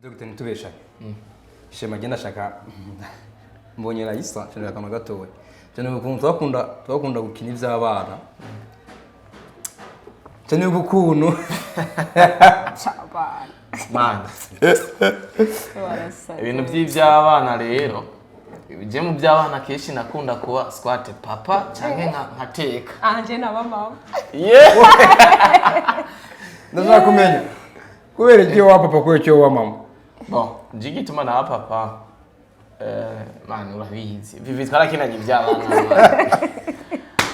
Dr. Ntitubeshanye. Shema, genda shaka mbonye Raisa cyo akantu gatoya cyane, ukuntu twakunda gukina iby'abana cyane, ukuntu Cabana. Man, Barasa. Ibintu by'iby'abana rero, je mu by'abana kenshi nakunda kuba squat papa canke nkateka. Anje na mama. Yeah. Ndashaka kumenya kubera igihe wa papa, kubera icyo wa mama. Bon, je igituma na papa, man, urabizi Vivi, twarakinanye iby'abana.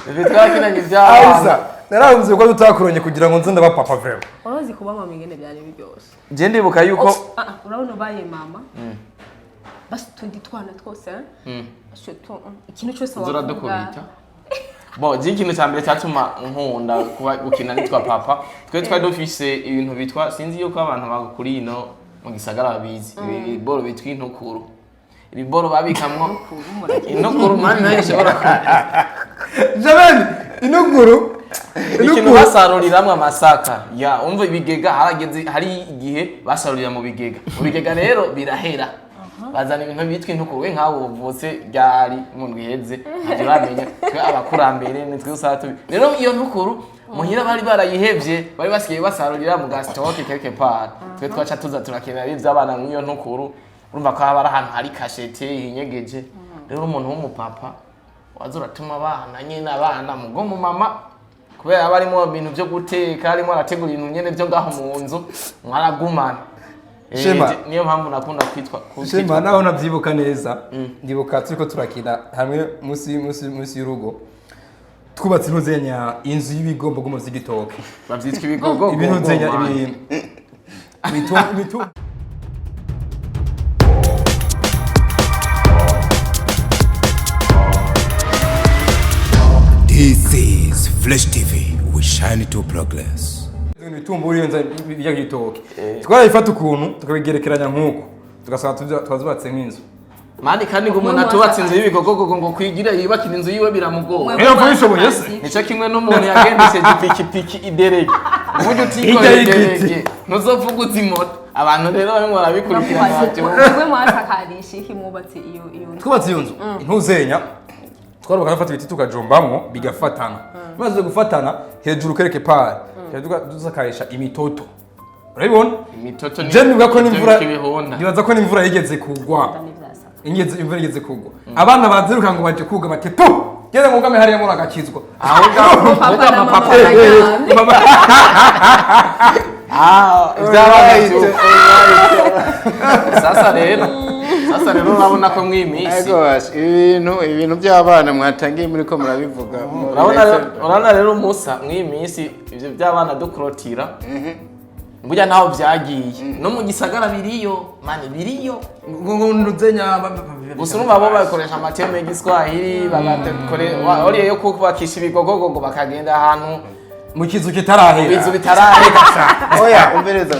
Vivi, twarakinanye iby'abana. Aisa, naravuze ko tutakuronye kugira ngo nze ndaba papa vraiment. Urazi kuba mama ingene byari biryoshe. Je ndibuka yuko Ah, ah, urabona ubaye mama. Basi utundi twana twose, eh? Surtout, ikintu cyose Nzora wavuga. dukubita. Bon, je ikintu cya mbere cyatuma nkunda kuba gukina nitwa papa, twe twari dufise ibintu bitwa, sinzi yuko abantu bakuri ino mu gisagara babizi, ibiboro bitwa intukuru, ibiboro babikamwo intukuru, mani nayo ishobora Jamani, inuguru. Ikintu basaruriramwo amasaka ya umva ibigega, harageze hari igihe basarurira mu bigega. Mu bigega rero birahera, bazana ibintu bitwa intukuru. We nkawe uvutse ryari? Mu ndwi iheze ntavyo uramenya. Twe abakurambere nitwe usanga tubi. Rero iyo ntukuru muhira bari barayihevye, bari basigaye basarurira mu ga stock quelque part. Twe twaca tuza turakenera ivy'abana mw'iyo ntukuru. Urumva ko haba ari ahantu hari cachette hinyegeje. Rero umuntu w'umupapa waza uratuma abana nyine, abana mugo mu mama, kubera aba arimo ibintu byo guteka, arimo arategura ibintu nyene byo ngaho mu nzu, mwaragumana. Shema. Niyo mpamvu nakunda kwitwa Shema, kwitwa- naho nabyibuka neza, ndibuka turiko turakina hamwe munsi y'urugo, twubatse intuzenya, inzu y'ibigombogomo vy'igitoke. Bavyitwa ibigogo. Ibintuzenya, imitu. This is Flash TV. We shine to progress. Ibitumbura iyo nzu bijya gitoke, twarabifata ukuntu tukabigerekeranya nk'uko, tugasanga twazubatse nk'inzu. Mani, kandi ngo umuntu atubatse inzu y'ibigogogogo ngo kwigira yubakira inzu yiwe biramugora. Rero kubishoboye se? Nico kimwe n'umuntu yagendesheje ipikipiki iderege, uburyo utikoreye Hirya y'igiti. iderege ntuzovuga uzi moto. Abantu rero barimo barabikurikirana bavyumva. Mwebwe mwasakarisha iki mwubatse iyo nzu? Twubatse iyo nzu intuzenya, twarubaka dufata ibiti tukajombamwo bigafatana, bimaze gufatana hejuru kereke pari dusakarisha imitoto, urabibona? Imitoto ni Je nibuka ko ivyo n'imvura bita ibihunda. Nibaza ko n'imvura yigeze kugwa. N'ivyasaka. Ingeze imvura igeze kugwa, abana baziruka ngo baje kugama, ati pu geze ngugame hariya muri agakizwa. Ahubwo Papa na mama papa. baryamye. Ah, iby'abana by'ubu. Sasa rero urabona ko mw'iyi minsi Ariko basha, ibintu by'abana mwatangiye muri ko murabivuga. Urabona rero Musa, mw'iyi minsi ibyo by'abana dukurotira burya ntaho byagiye, no mu gisagara biriyo, mani, biriyo. Ngo ntuzenya. Gusa urumva bo bakoresha amateme y'igiswahili, bagakore oriye yo kubakisha ibigogogogo, bakagenda ahantu mu kizu kitarahera. Ibizu bitarahera. Oya, umvereza,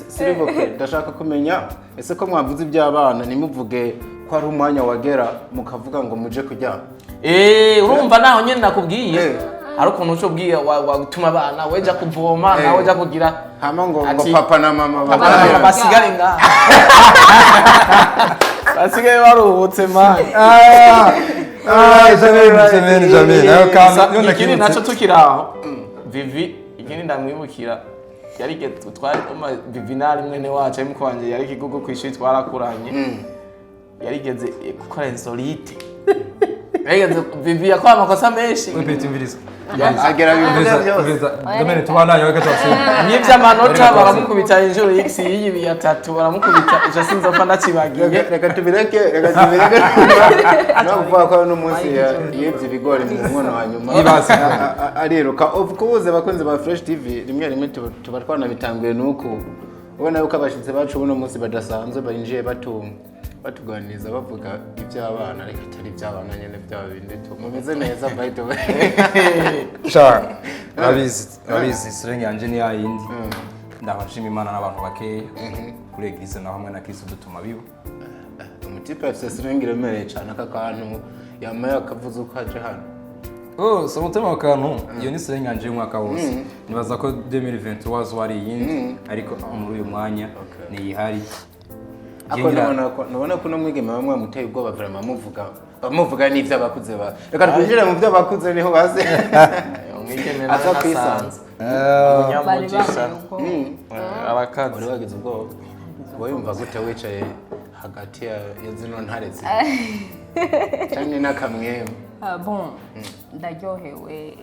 s'il vous plaît, ndashaka kumenya ese ko mwavuze iby'abana ntimuvuge ko ari umwanya wagera mukavuga ngo muje kuryama? Eh, urumva naho nyene nakubwiye hari ukuntu uca ubwiye watuma abana, weja kuvoma, nawe uja kugira Hama ngo Ati- papa na mama papa na baryame. mama basigare ngaha, basigaye baruhutse, mani. Ah, ah, jamais, jamais, jamais. Nayo kandi iyo Ikindi ndakibutse. naco tukiri aho, Vivi, ikindi ndamwibukira, yari twari Vivi nari mwene wacu, ari mukuru wanje, yari ikigugu kw'ishuri, twarakuranye. Yarigeze gukora insolite, yarigeze, Vivi yakora amakosa menshi. We petit, umviriza. Agera bivuga Umviriza, byose. umviriza. Domene tubandanye reka tubasubire. Nk'ivy'amanota baramukubita inshuro x y'ibi atatu, baramukubita ico sinzopfa ndacibagiye. Reka tubireke, reka tubireke. No kuvuga ko n'umunsi yibye ibigori mu nkono, hanyuma Ibase. Ariruka. Of course, abakunzi ba Fresh TV, rimwe rimwe tuba twanabitanguye nuko ubona yuko abashitsi bacu buno munsi badasanzwe, barinjiye batuganiriza bavuga iby'abana, ariko atari iby'abana nyene bya bindi tu mumeze neza, by the way. Sha, urabizi, urabizi, sirenge yanje ni yayindi. Ndaba nshima Imana n'abantu bakeya. Kuri église naho hamwe na Kristo dutuma biba. Umutipe afise sirenge iremereye cane, aka kantu yamaye akavuze uko aje hano. Oh, so umutima wa kantu, iyo ni sirenge yanje y'umwaka wose. Nibaza ko 2023 wazo ari iyindi, ariko muri uyu mwanya niyihari. Ako nabona ko uno mwigeme bamwe bamuteye ubwoba vraiment, muvuga bamuvuga n'ivyo abakuze ba, reka twinjire mu byo abakuze niho baze. Umwigeme Aza nawe kwisanza. nasanze Bari umunyamugisha. bambaye ubwoba. Arakaze. Wari wagize ubwoba, wowe yumva gute wicaye hagati ya zino ntare canke n'akamwemwe? Ah, bon, ndaryohewe,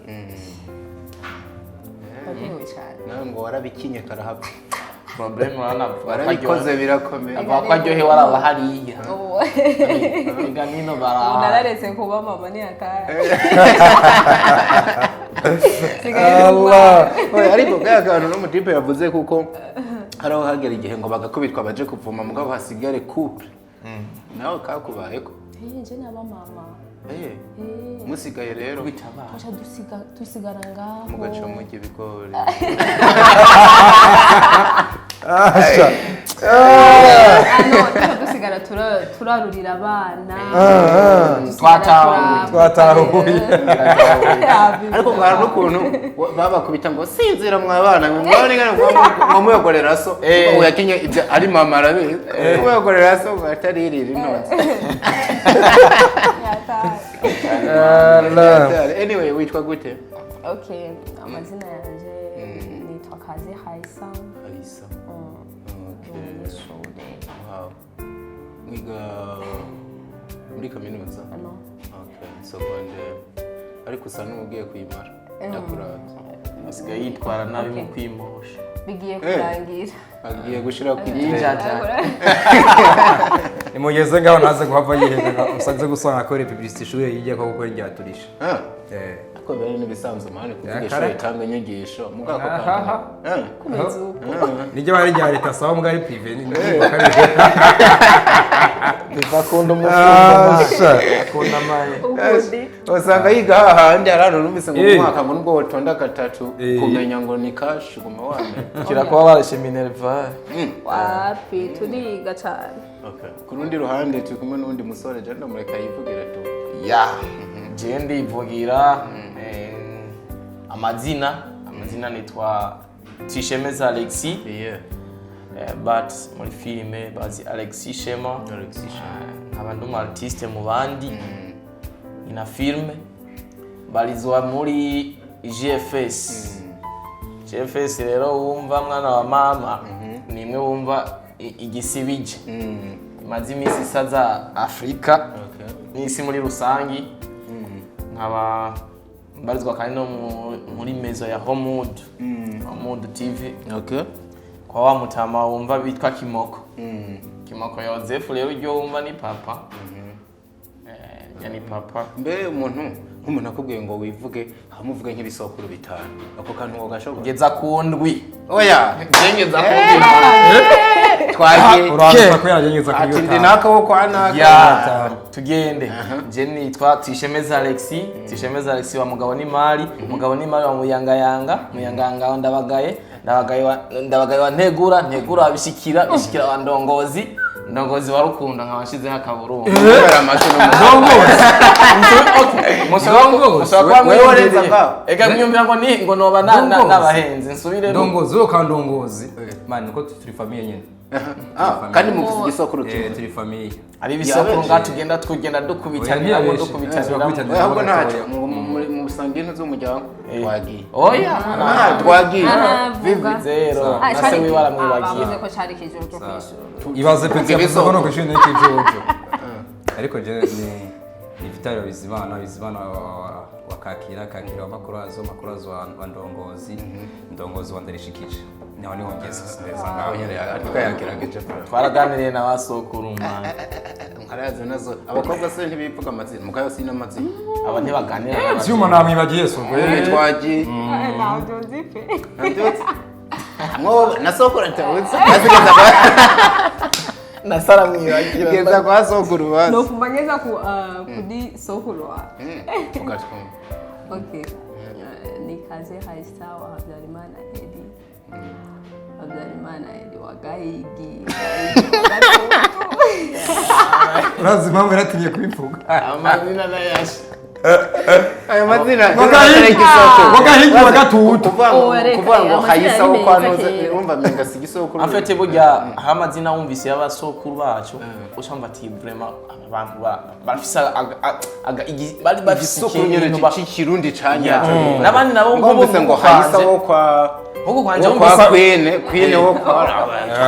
ndaryohewe cyane. Nawe ngo warabikinye karahava. Problème urabona Warabikoze birakomeye. Avuga ko aryohewe araba hariya. Ubu Ega nino ubu bara nararetse kuba mama, ni hatari. Nsigaye ndi umwana. Oya, ariko kaya kantu n'umutipe yavuze, kuko hari aho hagera igihe ngo bagakubitwa baje kuvoma, mugabo hasigare couple, nawe kakubayeko? Eh, nje naba mama. Eh, musigaye rero Tuca dusigara ngaho. Mugaca murya ibigori. Asha. Ah, no, tuca dusigara turarurira abana. Dusigara. Twatahuye. Twatahuye. Ariko ngo hari n'ukuntu babakubita ngo sinzira mwa bana mwe, mwabone ngana ngo muyogorera so. Eh. Ngo yakinye ibyo ari mama arabizi, muyogorera so ngo ataririra intoki. Allah. Anyway, witwa gute? Okay, amazina yanje nitwa Kazi Haisa. Alisa. Ndi umunyeshuri. Wow, mwiga muri kaminuza? No. Okay, secondaire, ariko usa n'ugiye kuyimara, ndakuravye. Asigaye yitwara nabi mu Okay. kwimosha. Bigiye kurangira. Agiye gushira ku Yinjaja. Nimugeze ngaho ntaze guhava yihenda, usanze gusanga akora publicité ishuri yigiye ko gukora iryaturisha. Ah. Eh. Ariko bari n'ibisanzwe mani kuvuga Ya, ishuri kare. itanga inyigisho mugako Ahaha. kantu. Kumeza uko. Nijye bari rya leta sawa mbwa ari privé ni Biva akunda Asha. umufundo, akunda amaye. Ukundi. Usanga yiga hahandi hari ahantu numvise ngo Eh. umwaka ngo nubwo wotonda gatatu Eh. kumenya ngo ni cash uguma wamenya. Kira kuba barashe minerval. Wapi, turiga cyane. Okay. Ku rundi ruhande turi kumwe n'undi musore, je ndamureka yivugira tu. Ya, je ndivugira amazina nitwa Tishemeza Alexis. Yeah. But muri filime bazi Alexis Shema. Alexis Shema. Nkaba ndi umu artiste mu bandi, ina filme barizwa muri GFS. GFS rero wumva mwana wa mama ni imwe wumva igisibije imaze iminsi isaza Afurika Okay. n'isi muri rusangi. Nkaba mbarizwa kandi no muri mezo ya Homewood, Homewood TV, Okay. kwa wa mutama wumva bitwa Kimoko, Kimoko Yozefu. Rero iryo wumva ni papa. Ya ni papa. Mbe umuntu nk'umuntu akubwiye ngo wivuge, hamuvuge nk'ibisokuru bitanu, ako kantu wogashobora? Ngeza ku ndwi. Oya. Ngeza ku ndwi. Twagiye. Uraza ko yaragengeza kuri Ati ndi naka wo kwa naka. Ya, tugende. Je nitwa Tishemeza Alexis, Tishemeza Alexis wa mugabo n'imari, mugabo n'imari wa Muyangayanga, Muyangayanga wa Ndabagaye, Ndabagaye wa Ndabagaye wa Ntegura, Ntegura wa Bishikira, Bishikira wa Ndongozi, Ndongozi wa Rukundo, nkaba nshizeho akaburungu. Kubera amashyi n'umuntu. Ndongozi. Mushobora kuba Wewe mwiyumviriye. warenza ngaho. Ega mwiyumvira ngo ni ngo noba Ndongozi. n'abahenzi nsubiremo. Ndongozi wo ka ndongozi. Man, niko turi famille nyene. Ah, kandi mufite igisokuru Eh, kimwe. turi famille. Ari ibisoko Yabeje. ngaha tugenda dukubitaniramwo, Oya, dukubitaniramwo. ntiyabeshe. Oya, ahubwo ntacyo musanga intu z'umuryango, twagiye. Oya. Ah, twagiye. Ah, vuga. Zero. Ah, Na se cari- wiwe ah, aramwibagiye. bavuze ko cari ikijojo kw'ishuri. Ibaze petit yavuze ko no Ibisoko. kwishuri n'ikijojo. Ariko je ni Vitalio Bizimana, Bizimana wa Kakira, Kakira wa Makurazo, Makurazo wa Ndongozi, Ndongozi wa Ndarishikije. Naho niho ngeze sineza ngaho. Aho nyene ariko yakirageje. Twaraganiriye na ba sokuru mwana. Nkaraza nazo abakobwa se ntibivuga amazina, mugayo sina amazina. Aba ntibaganira n'abavyeyi. Vyuma namwibagiye soko. Twagiye. Ntabyo nzi pe. Nabyutse. Mwo na sokuru atawutse. Nasigeza kwa Na Sara mwibagira. geza kwa sokuru basi. Nofuma ngeza ku ah, kuri sokuru wawe. Ugatwumva. Okay. Ni Kaze Haisa wa Habyarimana Edi. Habyarimana Edi wa Gahigi. Gahigi wa Gatutu. Urazi impamvu yaratinye kubivuga. Amazina nayashe. Ayo mazina Ngo gahigi wa gatutu. Kuvuga ngo Oh, reka, kuvuga ngo amazina hayisa wo ni kwa meza ntuze kera. urumva menga si igisokuru. En fait burya hari amazina wumvise y'abasokuru bacu ucumva ati vraiment aba bantu barafise bari bafise igisokuru nyene ikintu c'ikirundi canyaco. Yeah. N'abandi nabo ngo nk'ubu ngo hayisa wo kwa nkuko kwanje wo kwa wumvise kwene kwene wo kwa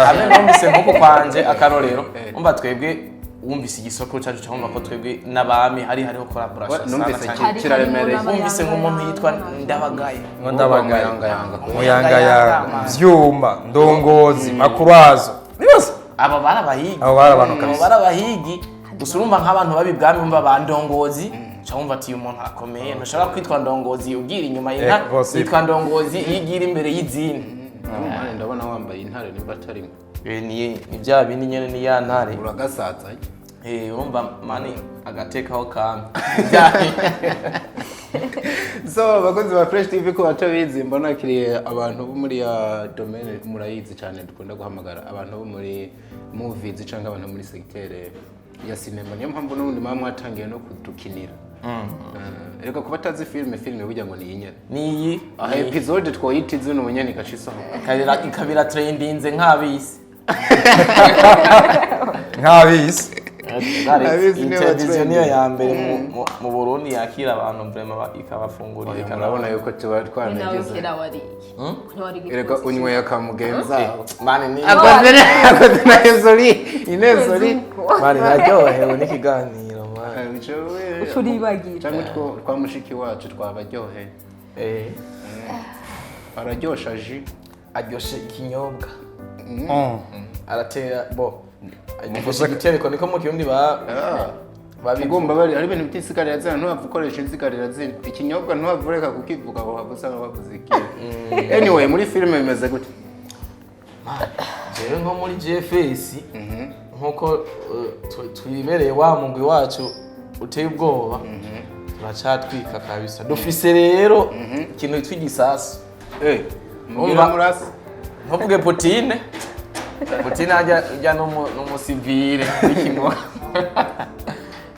hamwe numvise nkuko kwanje akarorero, umva twebwe wumvise igisokuru cacu cyangwa ko twebwe n'abami hariho collaboration sana Numvise cyane. Hari kiraremereye. harimo Wumvise nk'umuntu yitwa Ndabagaye. Ngo Ndabagaye. Muyangayanga. Muyangayanga, Vyuma, Ndongozi, Makurazo, nibaza Aba bari abahigi. Abo bari abantu Abo kabisa. bari abahigi. Gusa urumva nk'abantu babi bwami, wumva ba Ndongozi, uca wumva ati uyu muntu arakomeye, ntushobora kwitwa Ndongozi ugira inyuma y'inka. Eh, bose. Yitwa Ndongozi iyo igira imbere y'izindi. Mwana, ndabona wambaye intare nimba atari Ni bya bindi nyene, ni ya ntare. Uragasaza. Urumva mani agatekaho kami. So bakunzi ba Fresh TV, ko batabizi, mbona kiriye abantu bo muri ya domaine murayizi cyane, dukunda guhamagara abantu bo muri movies cyangwa abantu muri secteur ya cinema, niyo mpamvu n'ubundi muba mwatangiye no kudukinira. Reka kuba atazi filime burya ngo ni iyinyene. Niyi. Aha episode twoyita izina ubunyene igaca isohoka. Ikabira trendinze nk'abisi. Nk'abisi. Abisi niyo Televiziyo niyo batrending. ya mbere mu Burundi yakira abantu vraiment ikabafungurira. Oya, murabona yuko tuba Ni nawe twanageze. kera wariye. Ntiwari Reka unyweye akamugenza. Mani ni Akoze na ezori inezori. Mani naryohewe n'ikiganiro mani. Turibagira. Cyangwa two twa mushiki wacu twabaryoheye. Araryosha ji. Aryoshe ikinyobwa. Aratera bo. Aryoshe igitereko niko mu Kirundi ba babivuga. Ugomba bari ari ibintu by'insigarira zina, ntuhava ukoresha insigarira zina ikinyobwa, ntuhava ureka kukivuga ngo waba usanga bavuze iki. Anyway, muri filime bimeze gute? Jewe nko muri GFS, nkuko twibereye wa mugwi wacu uteye ubwoba, turacatwika kabisa. Dufise rero ikintu cyitwa igisasu. Eh, mugira Umva. murasi. Ntuvuge Putine. Putine ajya n'umusivile n'ikimoka.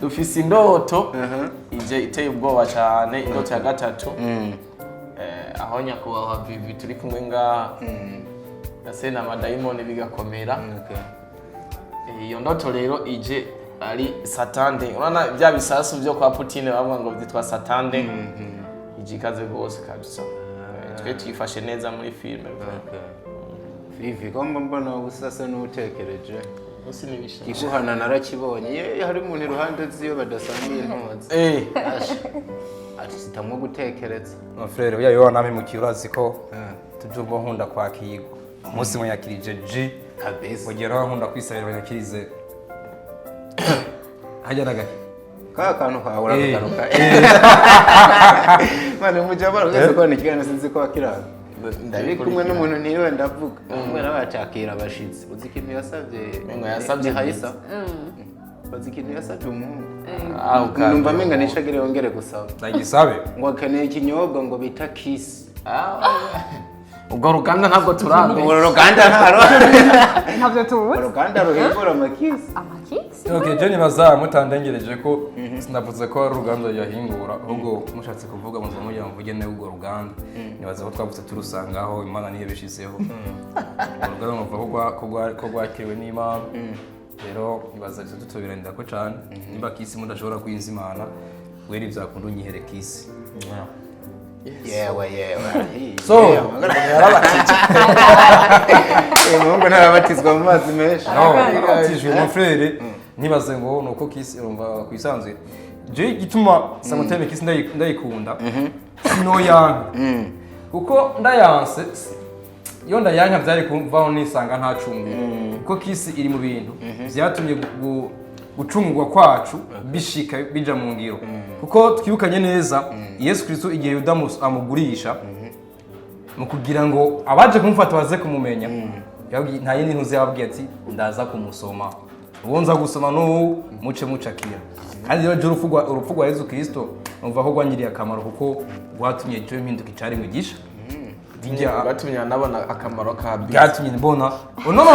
Dufise indoto ije iteye ubwoba cyane, indoto ya gatatu. Aho nyakubahwa Vivi turi kumwe ngaha na se na madayimoni bigakomera. Iyo ndoto rero ije ari satande, urabona bya bisasu byo kwa Putine bavuga ngo byitwa satande, ije ikaze rwose kabisa. Twe twifashe neza muri filime. Vivi, ko mba mbona ubusasa n'utekereje. Gusa n'ibishaka. Iguhana narakibonye. Ye, hari umuntu iruhande ziyo badasangiye intozi. Ati sitamwo gutekereza. Mon frère, uya yoba nampemukiye, urazi ko tubyumva nkunda kwakirwa umunsi munyakirije G. Kabisa. Mugeraho nkunda kwisabira banyakirize hajya nagake. Ka kantu kawe urakagaruka. Mane mujya bara wese ko ni ikiganiro sinzi ko wakiranga. Ndi kumwe n'umuntu ntiriwe ndavuga. Umwe nawe acakira abashitsi. Uzi ikintu yasabye? Ngo yasabye Ni Hayisa. Uzi ikintu yasabye umuhungu? Ah, Numva menga nishagire yongere gusaba. Ndagisabe. Ngo akeneye ikinyobwa ngo bita Kiss. Ubwo ruganda ntabwo turamenya. Uru ruganda ntaro. Ntabyo tubuze. Uruganda ruhingura amakisi. Amakisi. Okay, je nibaza mutandengereje ko sinavuze ko ari uruganda yahingura, ahubwo mushatse kuvuga muza mugira mvuge nawe urwo ruganda. Nibaza ko twavutse turusangaho, Imana niyo yabishizeho. Urwo ruganda numva ko rwakiriwe n'Imana. Rero nibaza ivyo tutobirandira ko cane. Nimba Kiss mudashobora kwinzimana, wera ivyakunda unyihere Kiss. Yewe yewe. So, Yarabatije. Umuhungu ntarabatizwa mu mazi menshi. No, narabatijwe mon frère. Ntibaze ngo nuko Kiss urumva kwisanzuye. Je igituma Samuteme Kiss ndayikunda. Sinoyanka. Kuko ndayanse iyo ndayanka byari kuvaho nisanga nta cungu. Kuko Kiss iri mu bintu vyatumye gucungurwa kwacu bishika bija mu ngiro. Kuko twibukanye neza Yesu Kristo igihe Yuda amugurisha mu kugira ngo abaje kumufata baze kumumenya, nta yindi ntuzi yababwiye ati ndaza kumusoma, uwo nza gusoma n'ubu muce mucakira. Kandi rero je urupfu rwa Yesu Kristo numva ko rwangiriye akamaro, kuko rwatumye jewe mpinduka icari mugisha. Bijya Batumye nabona akamaro ka bisi. byatumye mbona. Oh, no no.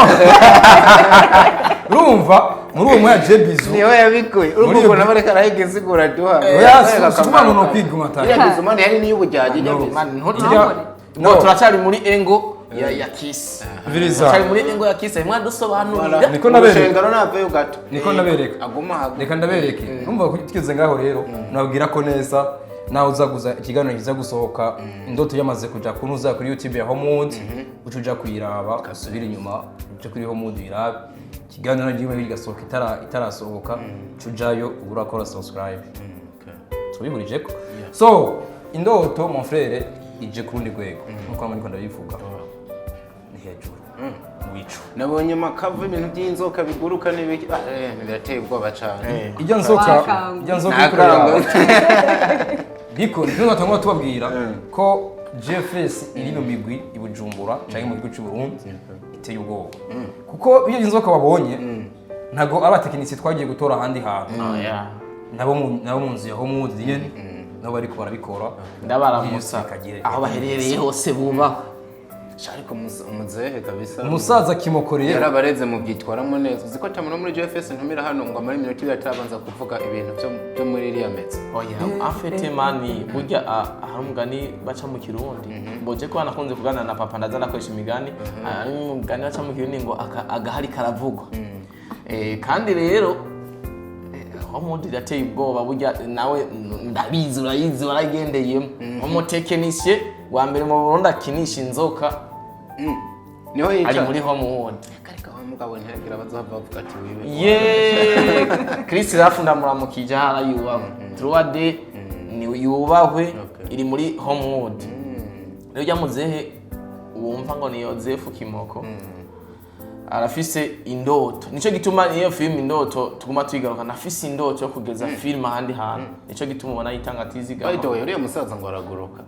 Urumva muri uwo mwanya je bizu Niho yabikuye. Muri Urumva iyo ukuntu aba ariko arahiga insiguro duha. Oya, si ukuvuga ngo ni ukwiguma atari. Iriya bizu mani yari n'iy'ubujyage ijya bizu. Man, Ijya- no turacyari muri engo ya Kiss. Viriza. Turacyari muri engo ya Kiss, mwa dusobanurira. Niko nabereka. Urushengero navayo gato. Niko ndabereka. Aguma hagu. Reka ndabereke. Urumva ko tugeze ngaho rero nababwira ko neza nawe uzaguza ikiganiro kiza gusohoka, indoto yamaze kuja kunuza kuri YouTube ya Homewood, uca uja kuyiraba, usubire inyuma uje kuri Homewood uyirabe ikiganiro giwe, kigasohoka itarasohoka, uca ujayo uba urakora subscribe. Tubihurije ko so indoto, mon frère, ije ku rundi rwego nkuko ariko ndabivuga, ni hejuru mu bicu. Nabonye makavu, ibintu by'inzoka biguruka n'ibiki. Ah, birateye ubwoba cyane. Ijya nzoka. Wakangutse. Ijya nzoka iri kureba. Nakangutse. Biko nibyo twatangwa tubabwira ko GFS iri mu migwi i Bujumbura canke mu gihugu cy'u Burundi iteye ubwoba, kuko iyo inzoka babonye ntago ari abatekinisiye twagiye gutora ahandi hantu, nabo mu nzu ya Homewood nyene nabo bariko barabikora. Ndabaramutsa Kagire. aho baherereye hose bubahwe. Sha, ariko umuzehe kabisa. Umusaza kimokoreye. Yarabareze mu byitwaramo neza. Uzi ko atamuna muri JFS ntumira hano ngo amare iminota 2 atarabanza kuvuga ibintu byo muri iriya meza. Oya, afete mani burya hari umugani baca mu Kirundi mboje ko nakunze kuganira na papa, ndaza ndakoresha imigani. Hari umugani baca mu Kirundi ngo agahari karavugwa. Kandi rero Homewood irateye ubwoba burya, nawe ndabizi, urayizi, waragendeyemo. Umutekinisiye wa mbere mu Burundi akinisha inzoka Niho ari yicara. muri Homewood. Ariko aho mugabo ntiyagira abazohava bavuga ati wibe. Ye Chris Rafu ndamuramukije hara, yubahwe. 3D ni yubahwe. Iri muri Homewood. Rero ujya muzehe wumva ngo ni Yozefu Kimoko arafise indoto, nico gituma niyo film Indoto tuguma tuyigaruka. Nafise indoto yo kugeza film ahandi hantu, nico gituma ubona yitanga atizigama. By the way, uriya musaza ngo araguruka.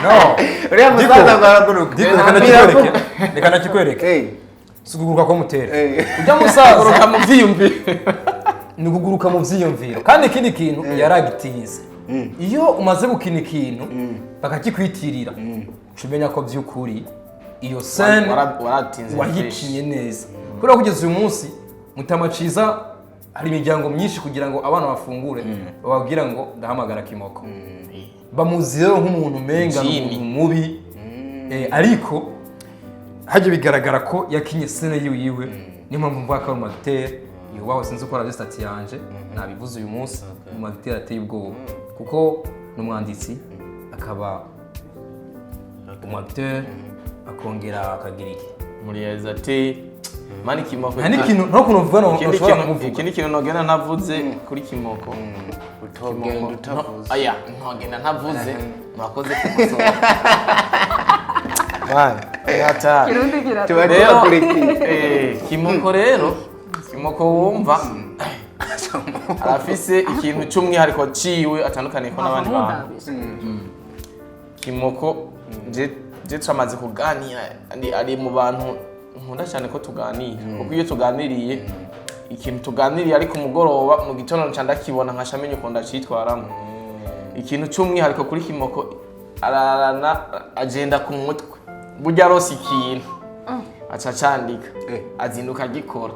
No. Uriya musaza ngo araguruka. Diko, reka ndakikwereke, reka ndakikwereke. Si ukuguruka ko mutera. Ujya musaza Guruka mu vyiyumviro. Ni ukuguruka mu vyiyumviro, kandi ikindi kintu yaragitinze. Iyo umaze gukina ikintu bakakikwitirira, uca umenya ko by'ukuri iyo scène Waratinze. Wayikinye neza, kubera ko kugeza uyu munsi Mutamaciza hari imiryango myinshi kugira ngo abana bafungure bababwira ngo ndahamagara Kimoko. Bamuzi rero nk'umuntu umenga ni Jimmy. umuntu mubi. Ariko hajya bigaragara ko yakinye scène yiwe, niyo mpamvu mvuga ko ari umu acteur yubahwe. Sinzi uko arabye statut yanje, nabivuze uyu munsi, umu acteur ateye ubwoba, kuko ni umwanditsi, akaba umu acteur, akongera akagira iki? Muriyazate mani Kimoko. Nta n'ikintu, nta kuntu uvuga ngo Ikindi ushobora kintu, kumuvuga. ikindi kintu nogenda ntavuze kuri Kimoko. Utogenda utavuze. Aya, ntogenda ntavuze. Murakoze kumusoma. Kirundi kiratu. Tuba Rero tubakurikiye. Kimoko rero, Kimoko wumva arafise ikintu cy'umwihariko ciwe atandukaniye ko n'abandi bantu. Kimoko je turamaze kuganira, ari mu bantu nkunda cyane ko tuganira, kuko iyo tuganiriye ikintu tuganiriye ari ku mugoroba, mu gitondo nca ndakibona, nkaca menya ukuntu ndacitwaramo. Ikintu cy'umwihariko kuri Kimoko, ararana agenda ku mutwe. Burya arose ikintu aca acandika, azinduka agikora.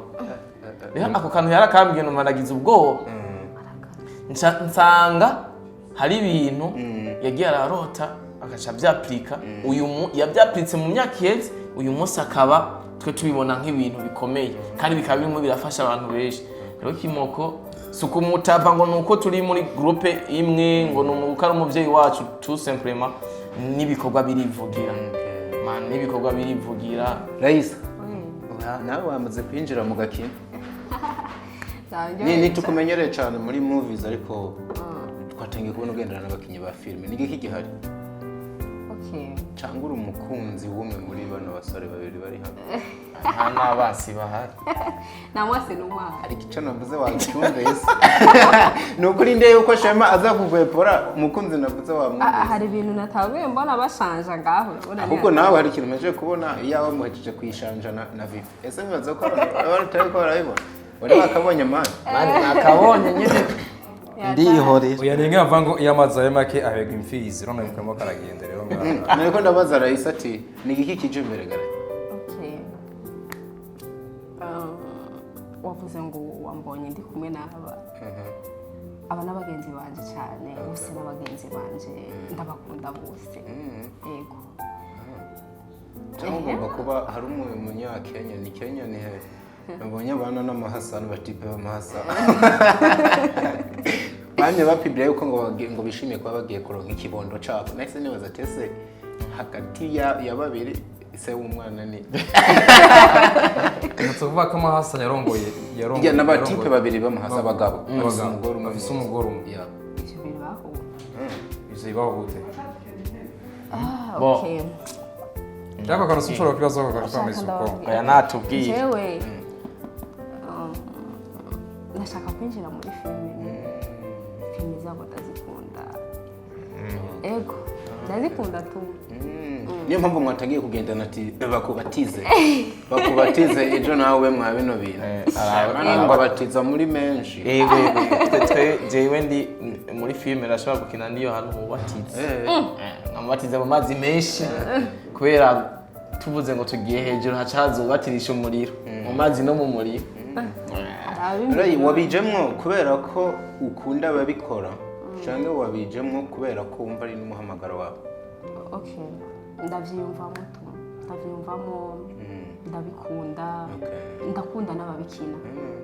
Rero ako kantu yarakambwiye, numva nagize ubwoba. Nsanga hari ibintu yagiye ararota agaca avyapurika. Uyu yavyapuritse mu myaka iheze, uyu munsi akaba twe tubibona nk'ibintu bikomeye kandi bikaba birimo birafasha abantu benshi. Rero Kimoko si ukumutapa ngo ni uko turi muri groupe imwe, ngo ni uko ari umuvyeyi wacu, tout simplement n'ibikorwa birivugira. Man, n'ibikorwa birivugira. Raisa, nawe wamaze kwinjira mu gakino. Ni tukumenyereye cyane muri movies, ariko twatangiye kubona ugendana n'abakinnyi ba filime. Ni igiki gihari? Okay. Cyangwa uri umukunzi w'umwe muri bano basore babiri bari hano? Nta n'abasi bahari. Nta mwase n'umwana. Ariko icyo navuze wacyumvise, ni ukuri ndebe yuko Shema aza kuvepora umukunzi navuze wamwumvise. Hari ibintu natabuye mbona bashanja ngaho, urabona. Ahubwo nawe hari ikintu umaze kubona iyawe muhejeje kuyishanja na Vivi. Ese mwibaza ko abantu batari ko barabibona? Wari wakabonye mani? Mani, nakabonye nyine, ndihorera. Oya, ni nka ngo iyo amazi abaye make ahega imfizi. Urabona karimo karagenda rero ngaha. Nariko ndabaza Raisa ati ni igiki kije imbere gara? Okay. Wavuze ngo wambonye ndi kumwe n'aba, aba n'abagenzi banje cyane bose, n'abagenzi banje ndabakunda bose, yego. Cyangwa ugomba kuba hari umunyakenya, ni Kenya, ni he nabonye abana n'amahasa n'abatipe b'amahasa bamye bapibira yuko ngo bishimiye kuba bagiye kuronka ikibondo cabo. Nahise nibaza ati ese hagati ya babiri se w'umwana ni Ni tuvuga ko amahasa yarongoye yarongoye Ya, n'abatipe yarongoye. babiri b'amahasa, abagabo bafise Abagabo. umugore umwe. Bafise umugore umwe. Yeah. Ivyo bibaho. Ivyo bibaho gute? Ah, Bo. okay. Ariko akantu sinshobora kwibaza ko Ndashaka kameze uko. ndababwira. Oya, natubwire. Jewe ndashaka kwinjira muri filime. Filime zabo ndazikunda, ego, ndazikunda tu. Niyo mpamvu mwatangiye kugendana ati bakubatize, bakubatize ejo nawe mwa bino bintu. Bana ngo abatiza muri menshi. Yego yego, twe jewe ndi muri filime, ndashobora gukina ndiyo hantu mubatize. Nkamubatiza mu mazi menshi, kubera tuvuze ngo tugiye hejuru haca haza ubatirisha umuriro mu mazi no mu muriro. Ray, wabijemwo kubera ko ukunda ababikora cyangwa wabijemwo kubera ko wumva ari n'umuhamagaro wawe? Okay, ndavyiyumvamo tu, ndavyiyumvamo, ndabikunda. Ndakunda n'ababikina,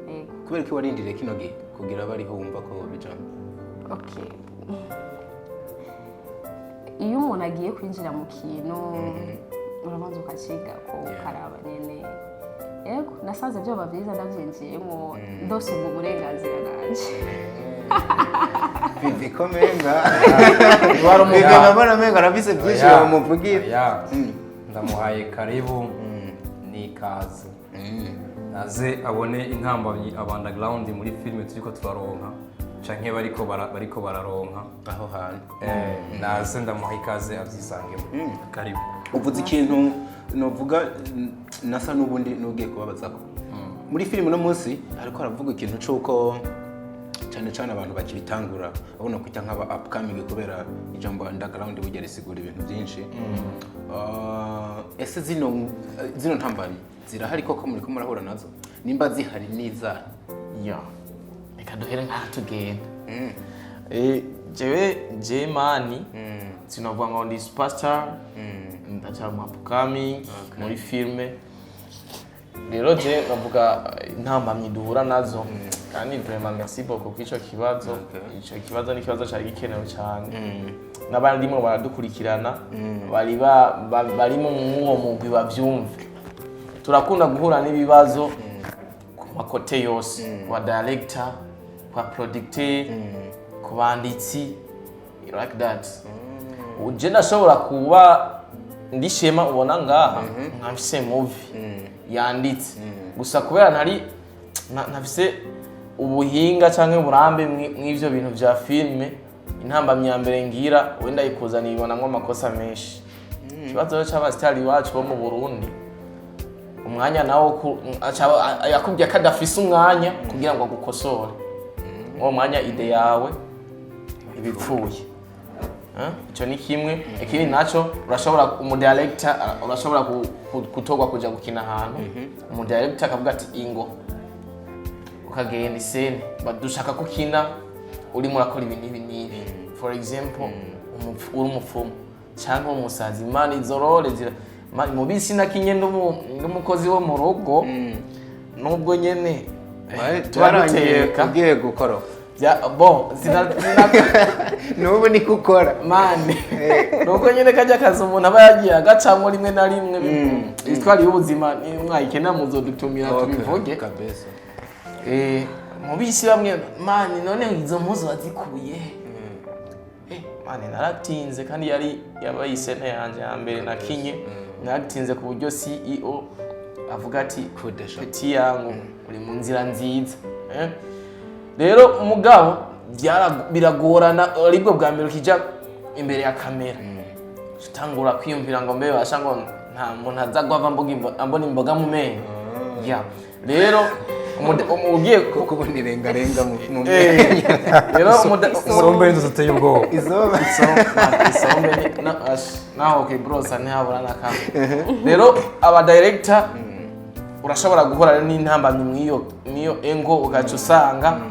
yego. Kubera ko warindiriye kino gihe kugira bariho wumva ko wabijamo? Okay, iyo umuntu agiye kwinjira mu kintu urabanza ukaciga ko ukaraba nyene. Yego, nasanze byoba byiza ndabyinjiyemo, ndose ubwo burenganzira nanje. Vivi ko menga Wari Vivi umugabo. nabona menga arafise byinshi Oya, bamuvugira. oya. Ndamuhaye karibu n'ikaze, naze abone intambamyi aba underground muri filime turiko turaronka canke bariko bararonka. Aho hantu. Naze ndamuha ikaze avyisangemo, karibu. Uvuze ikintu novuga nasa n'ubundi n'ugiye kubabaza ko muri filime uno munsi ariko aravuga ikintu c'uko cyane cyane abantu bakibitangura babona kwita nk'aba upcoming, kubera ijambo underground burya risigura ibintu byinshi. Ese zino ntambamyi zirahari koko? Muriko murahura nazo? Nimba zihari n'izahe? Ya, reka duhere nkaha tugenda. Jewe je mani sinavuga ngo ndi superstar, ndacyari mu upcoming muri filme. Rero je navuga intambamyi duhura nazo, kandi vraiment merci beaucoup kw'ico kibazo. Ico kibazo ni ikibazo cari gikenewe cyane n'abandimwe baradukurikirana bari bari mu mwuwo mugwi bavyumve. Turakunda guhura n'ibibazo ku ma côté yose, ku ba director, ku ba producteur, ku banditsi, like that. Je ndashobora kuba ndi Shema ubona ngaha nkafise movie yanditse gusa, kubera ntari ntafise ubuhinga canke uburambe mw'ivyo bintu vya filme, intambamyi ya mbere ngira wenda ikuzana ibonamwo amakosa menshi. Ikibazo rero c'abasitari iwacu bo mu Burundi, umwanya nawo yakubwiye ko adafise umwanya kugira ngo agukosore, uwo mwanya idée yawe ibipfuye. Ico ni kimwe. Ikindi naco, urashobora umudirector, urashobora kutorwa kuja gukina ahantu, umudirector akavuga ati ingo ukagenda isene dushaka ko ukina urimo urakora ibi n'ibi n'ibi, for example uri umupfumu cyangwa umusazi. Imana izo role zira mu bisi nakinye n'umukozi wo mu rugo, nubwo nyene tuba Byarangiye duteka. ugiye gukora? Bon, N'ubu niko ukora? Mani, nuko nyene kajya kazi umuntu aba yagiye agacamwo rimwe na rimwe. Itwari y'ubuzima ni mwayikenera muzodutumira tubivuge. Kabisa. Mu bisi bamwe mani none izo mpuzu wazikuye he? Mani naratinze, kandi yari yabaye isene yanje ya mbere nakinye, naratinze ku buryo CEO avuga ati Kudesha. petit yangu, uri mu nzira nziza. Rero umugabo biragorana, aribwo bwa mbere ukija imbere ya kamera, utangura kwiyumvira ngo mbe basha ngo nta muntu aza guhava ambona imboga mu menyo ya. Rero ugiye Kuko ubu nirengarenga mu rero Isombe y'inzu ziteye ubwoba. Izoba. Isombe ash, naho kibrosa ntihabura na kamwe. Rero aba director Urashobora guhura rero n'intambamyi mw'iyo engo, ugaca usanga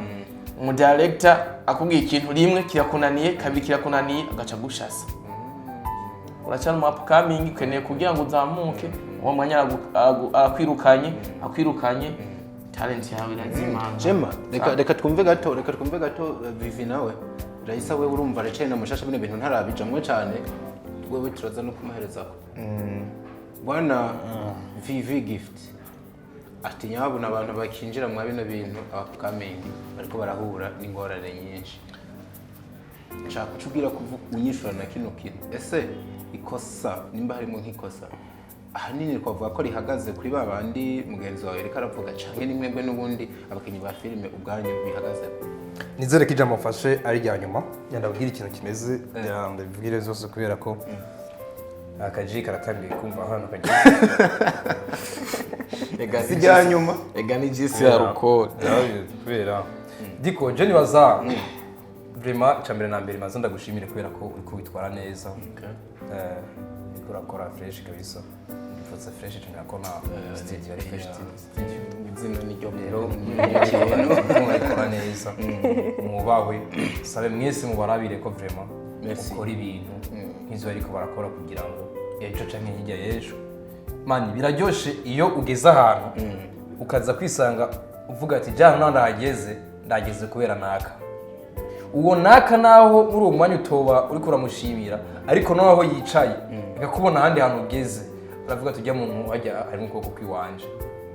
umu director akubwiye ikintu rimwe kirakunaniye, kabiri kirakunaniye, agaca agushasa. Uracyari mu upcoming, ukeneye kugira ngo uzamuke, uwo mwanya arakwirukanye, akwirukanye, talent yawe irazimanga. Shema, reka twumve gato Vivi nawe Raisa, we urumva araciye na mushasha, bino bintu ntarabijamwo cyane, wewe turaza no kumuherezako. Bwana Vivi Gift ati nyabuna abantu bakinjira mwa bino bintu, upcoming, bariko barahura n'ingorane nyinshi. Nshaka kucubwira kuvuga unyishura na kino kintu: ese ikosa, nimba harimo nk'ikosa, ahanini twavuga ko rihagaze kuri ba bandi mugenzi wawe yariko aravuga, canke ni mwebwe n'ubundi abakinyi ba filime ubwanyu bihagaze? Nizere ko ijambo mfashe ari irya nyuma. Ndabwira ikintu kimeze, ndabibwire zose, kubera ko akaji karatangiye kumva ahantu kagiye. Si irya nyuma. Ega ni jisi ya rukori. Kubera diko je nibaza vraiment, icya mbere na mbere maze ndagushimire kubera ko uri kubitwara neza. Uriko urakora fresh kabisa, ndipfutse fresh cyane ko na studio ari fresh studio. Izina ni ryo. Rero murabikora neza, mwubahwe. Sabe mwese mubarabire ko vraiment Merci. ukora ibintu nk'ivyo bariko barakora, kugira ngo ejo canke hirya y'ejo, man, biraryoshe iyo ugeze ahantu ukaza kwisanga uvuga ati: "Jya hano ndahageze, ndageze kubera naka." Uwo naka, naho muri uwo mwanya utoba uriko uramushimira, ariko noneho yicaye akakubona ahandi hantu ugeze, aravuga ati: "Ujya muntu hajya harimo ukuboko kw'iwanje."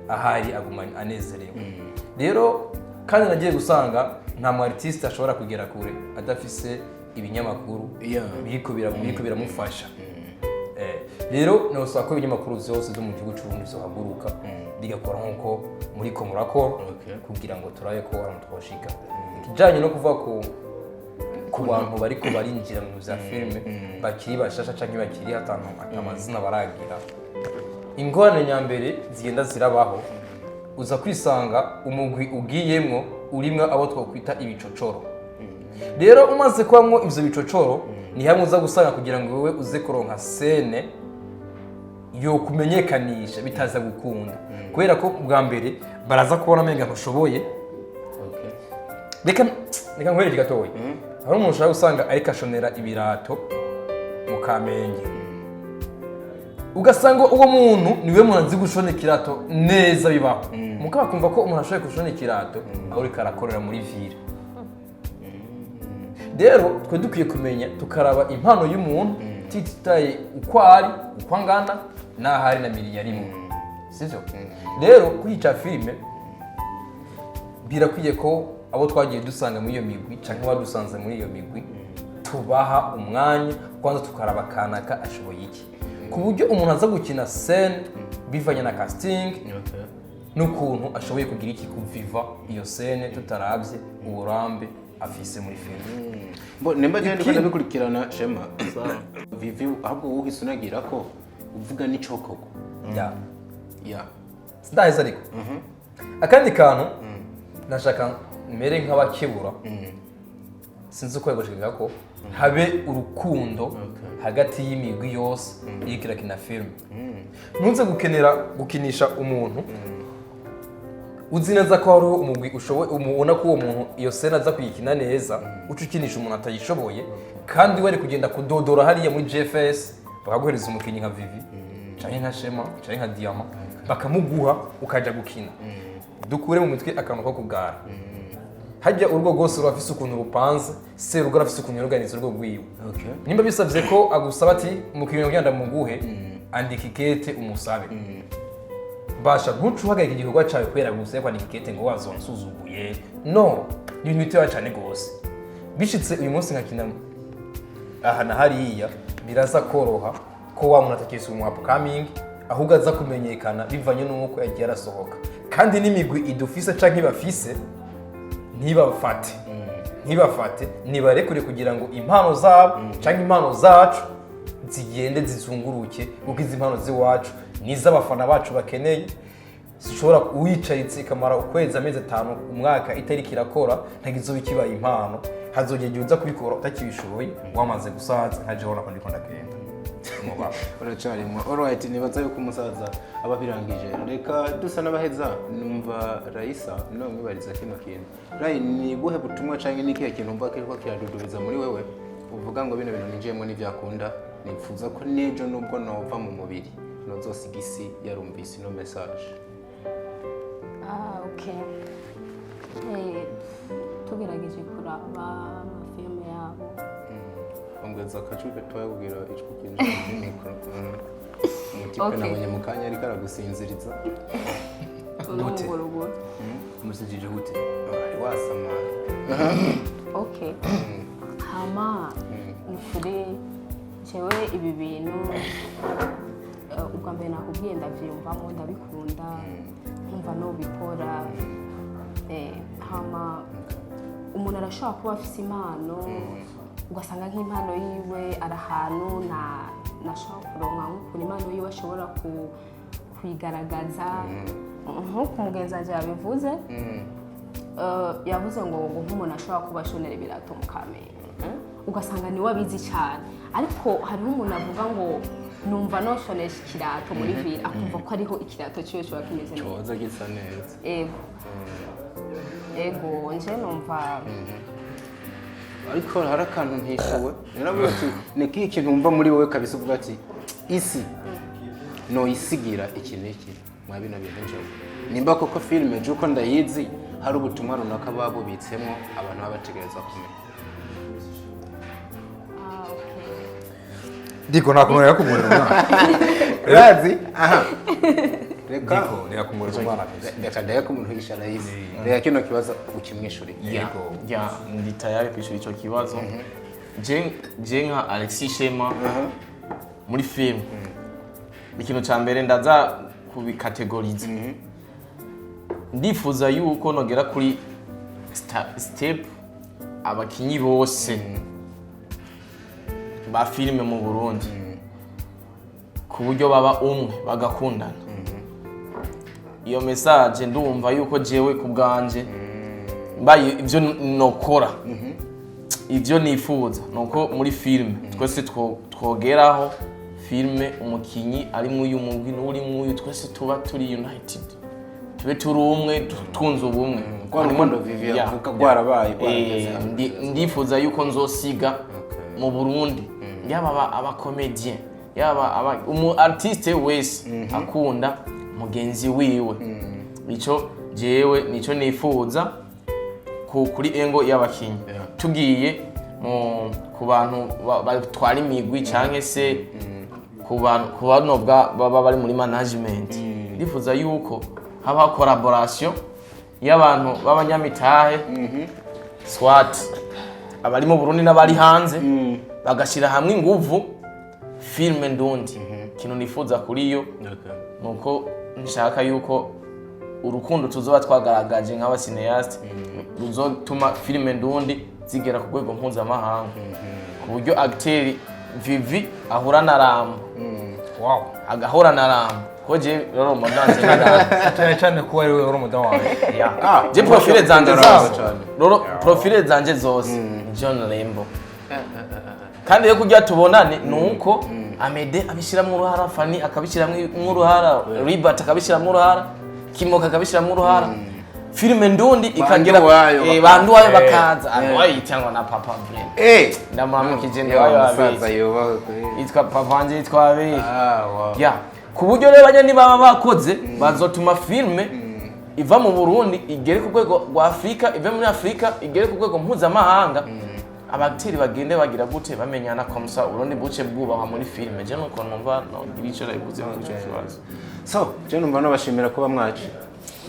Ahari aguma anezerewe. Rero kandi nagiye gusanga nta mu artiste ashobora kugera kure adafise ibinyamakuru biriko biramufasha. Rero nosaba ko ibinyamakuru vyose vyo mu gihugu c'Uburundi vyohaguruka bigakora nk'uko muriko murakora, kugira ngo turabe ko ahantu twoshika. Ikijanye no kuvuga ku bantu bariko barinjira mu vya filime, bakiri bashasha canke bakiri hatanu amazina baragira, ingorane nyambere zigenda zirabaho, uza kwisanga umugwi ugiyemwo urimwo abo twokwita ibicocoro. Rero umaze kubamwo ivyo bicocoro, ni hamwe uza gusanga kugira ngo wowe uze kuronka scène yo kumenyekanisha bitaza gukunda, kubera ko bwa mbere baraza kubona amenga ntushoboye. Reka nkwereke gatoya. Hari umuntu ushobora gusanga ariko ashonera ibirato mu Kamenge, ugasanga uwo muntu niwe muntu azi gushona ikirato neza bibaho, mukaba kumva ko umuntu ashoboye gushona ikirato aho uriko arakorera muri ville. Rero twe dukwiye kumenya tukaraba impano y'umuntu, tutitaye uko ari, uko angana, n'aho ari na miri yarimwe, sivyo? Rero kwica filime birakwiye ko abo twagiye dusanga muri iyo migwi cyangwa badusanze muri iyo migwi tubaha umwanya, kwanza tukaraba kanaka ashoboye iki, ku buryo umuntu aza gukina scène bivanye na casting n'ukuntu ashoboye kugira iki, kuviva iyo scène, tutarabye uburambe afise muri filime. Bo nimba je ndiko ndabikurikirana, Shema, Vivi, ahubwo wowe uhise unagira ko uvuga n'icokoko. Ya. Ya. Sindaheza, ariko akandi kantu nashaka mere nk'abakebura, sinzi uko yagoshikaga, ko habe urukundo hagati y'imigwi yose iriko irakina filime. Ntuze gukenera gukinisha umuntu uzi neza ko hariho umugwi ushoboye, ubona ko uwo muntu iyo scène aza kuyikina neza, uca ukinisha umuntu atayishoboye, kandi wari kugenda kudodora hariya muri GFS bakaguhereza umukinnyi nka Vivi canke nka Shema canke nka Diama, bakamuguha ukaja gukina. Dukure mu mitwe akantu ko kugara. Hajya urugo rwose rurafise ukuntu rupanze, serugo arafise ukuntu yoruganiza urugo rwiwe. Nimba bisabye ko agusaba ati: "Umukinnyi kugira ndamuguhe, andika ikete umusabe," basha ntuce uhagarika igikorwa cyawe kubera gusa kwandika ikete ngo wazonsuzuguye. No ni ibintu bitoya cyane rwose. Bishitse uyu munsi nkakina aha na hariya, biraza koroha ko wa muntu atakiri umu upcoming, ahubwo aza kumenyekana bivanye n'uko yagiye arasohoka. Kandi n'imigwi idufise canke bafise, ntibafate, nibarekure kugira ngo impano zabo canke impano zacu zigende zizunguruke, kuko izi impano z'iwacu n'iz'abafana bacu bakeneye. Zishobora uyicaritse ikamara ukwezi, amezi 5, umwaka itariko irakora, ntabwo izoba ikibaye impano. Hazogera igihe uza kubikora utakibishoboye, wamaze gusaza nka jewe nako ndiko ndagenda. Mubaba. Uracarimo. Alright, nibaza yuko umusaza aba abirangije. Reka dusa n'abaheza. Numva Raisa namwibariza kino kintu. Rai, ni buhe butumwa canke ni kihe kintu umva kiriko kiradudubiza muri wewe, uvuga ngo bino bintu ninjiyemo n'ivyakunda, nifuza ko n'ejo nubwo nova mu mubiri nozosiga isi yarumvise ino message? Ah, okay. Tugerageje kuraba amafilme yabo. Ongeza akajwi gatoya kugira ijwi ryinjire muri mikoro. Umutipe nabonye mu kanya ariko aragusinziriza. N'umugorogoro. Umusijije gute? Wari wasamara. Okay, hama ni ukuri jewe ibi bintu, ubwa mbere nakubwiye, ndavyiyumvamo, ndabikunda, nkumva nobikora. Hama umuntu arashobora kuba afise impano, ugasanga nk'impano yiwe ari ahantu nashobora kuronka nk'ukuntu impano yiwe ashobora kuyigaragaza nk'uko umugenzi wanjye yabivuze. Yavuze ngo nk'umuntu ashobora kuba ashonera ibirato mu Kamenge, ugasanga niwe abizi cyane, ariko hariho umuntu avuga ngo numva noshonesha ikirato muri ville, akumva ko ariho ikirato ciwe kiba kimeze neza. Coza gisa neza. Ego, nje numva Ariko hari akantu ntishuwe. Naravuga ati ni kihe kintu wumva muri wowe kabisa uvuga ati isi noyisigira iki n'iki mwa bino bintu njyewe, nimba koko filime je uko ndayizi hari ubutumwa runaka baba bubitsemo abantu baba bategereza kumenya? Ah, okay. Ndiko nakumurira kumurira umwana. Urazi aha, reka. Ndiko reka kumurira umwana kabisa. Reka ndeke umuntu yisha Raisi. Reka kino kibazo ukimwishuriye. Yego. Ya, ndi tayari kwishura ico kibazo. Je nka Alexis Shema, muri film ikintu ca mbere ndaza kubikategoriza. Ndifuza yuko nogera kuri step abakinyi bose ba filime mu Burundi, ku buryo baba umwe bagakundana. Iyo message ndumva yuko jewe ku bwanje mbaye ibyo nokora, ibyo nifuza nuko muri filime twese twogeraho filime umukinyi ari mw'uyu mugwi n'uri mw'uyu, twese tuba turi united, tube turi umwe, twunze ubumwe. Rwa rukundo Vivi avuga rwarabaye, rwarageze hamwe. Ndifuza yuko nzosiga mu Burundi, yaba abacomédien, yaba umu artiste wese akunda mugenzi wiwe. Ico jewe nico nifuza kuri engo y'abakinyi. Tugiye ku bantu batwara imigwi canke se ku bantu baba bari muri management, ndifuza yuko habaho collaboration y'abantu b'abanyamitahe, swat abari mu Burundi n'abari hanze, bagashyira hamwe inguvu filime ndundi. Ikintu nifuza kuri yo nuko nshaka yuko urukundo tuzoba twagaragaje nk'abacinéaste ruzotuma filime ndundi zigera ku rwego mpuzamahanga, ku buryo acteur Vivi ahura na Rambo, Wow. agahura na Rambo, ko je rero mudanze na Rambo. Cyane cyane kuba ari wowe umudamu wawe. Ah, Je profile zanje Rambo zose cane. rero, profile zanje zose ni John Lembo. Kandi rero kugira tubonane ni uko Amede abishyiramo uruhara, Fani akabishyiramo uruhara, Ribert akabishyiramo uruhara, Kimoka akabishyiramo uruhara, filime ndundi ikagera Banduwayo Banduwayo bakaza. Anduwayo yitangwa na papa Brent. Ndamuramukije. Yewe, Nduwayo umusaza abizi. yubahwe kweli. Yitwa papa wanje, yitwa abizi. Ah, wow. Ya, ku buryo rero bajya nibaba bakoze bazotuma filime iva mu Burundi igere ku rwego rwa Afurika, ive muri Afurika igere ku rwego mpuzamahanga. Abateri bagende bagira gute, bamenyana comme ça, Uburundi buce bwubahwa muri filime. Je nuko numva nogira ico nabivuze kuri ico kibazo. So je numva nabashimira kuba mwaje.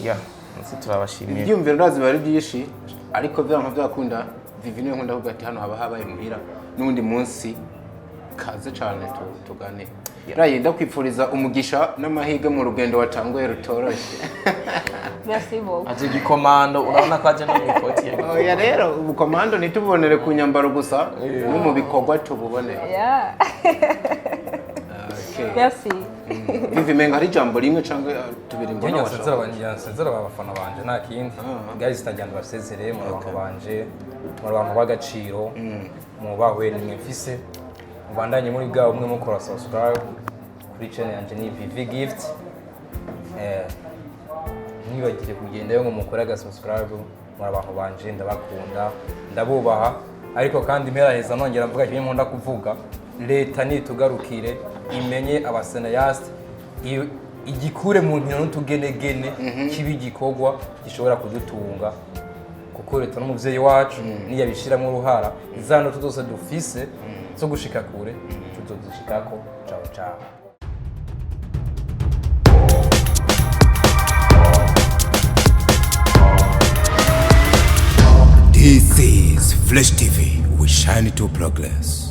Ya, nsi turabashimiye. Ibyiyumviro ndazi biba ari byinshi, ariko byanka byakunda Vivi niwe nkunda kuvuga ati hano haba habaye muhira. N'undi munsi kaze cyane tugane. Rayi, ndakwifuriza umugisha n'amahirwe mu rugendo watanguye rutoroshye. Merci beaucoup. Aje gikomando, urabona ko aje no mu ikoti ya Oya rero, ubukomando ntitubonere ku nyambaro gusa, no mu bikorwa tububone. Okay. Merci. Vivi, menga hari ijambo rimwe cyangwa tubiri mbona Njye washaka. nsezera abafana banje, nta kindi guys, ndagira basezere mu bantu banje, mu bantu b'agaciro, mubahwe nimwe mfise. Mubandanye muri bwa bumwe, mukora subscribe kuri channel yanje ni VV Gift. Mwibagire kugendayo ngo mukore aga subscribe. Muri abantu banje, ndabakunda, ndabubaha. Ariko kandi mperaheza nongera mvuga kimwe nkunda kuvuga: leta nitugarukire, imenye aba cinéastes, igikure mu nkino n'utugenegene, kiba igikorwa gishobora kudutunga, kuko leta n'umuvyeyi wacu. Niyabishiramo uruhara, za ndoto zose dufise zo gushika kure tuzozishikako. Ciao ciao. This is Flash TV. We shine to progress.